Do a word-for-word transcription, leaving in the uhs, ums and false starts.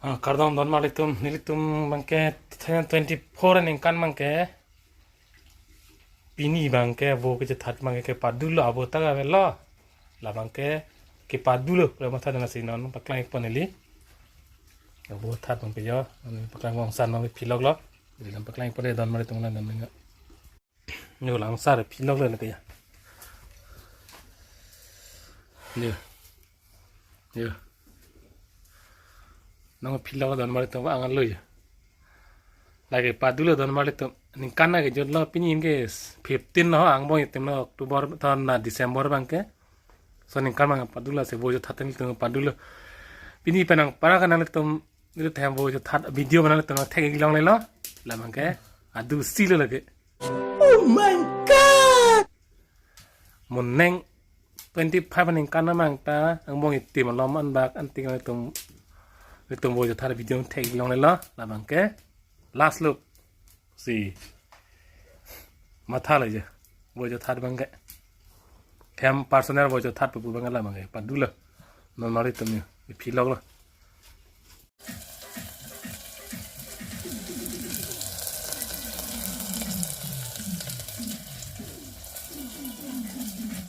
Ah, kardom don marlitum, nelitum abangke twenty-four aningkan abangke pini abangke vo kechethat abangke kepadulo, avo ta avelo. La abangke kepadulo, pre matha dana si non paklang-ikpo neli. Vo chethat abangke jo, non paklang, vangsan abangke philoklo. Jadi non paklang-ikpo le don marlitum la don ninga. Yo, langsar philoklo neke ya. Yo. Yo. Non philoklo don marlitum, angan lo ya. Lake padulo don marlitum. Ningkan na kejutlo, pini ke fifteen lo, angbong itim lo, October, thon na December abangke. So ningkan abang padulo, si vo chethat nelitum padulo. Pini penang para kanang nelitum, nelitum vo chethat video mana nelitum thek-ik longlelo. La abangke adu silo lake. Oh my God! Moning twenty-five aningkan abang ta angbong itim alom anbak antik nelitum, nelitum vo chethat video thek-ik longlelo. La abangke last look. Si. Matha lo je. Vo chethat abangke. Hem personal vo chethat pu abangke la abangke padulo. Non marlitum yo. Philoklo.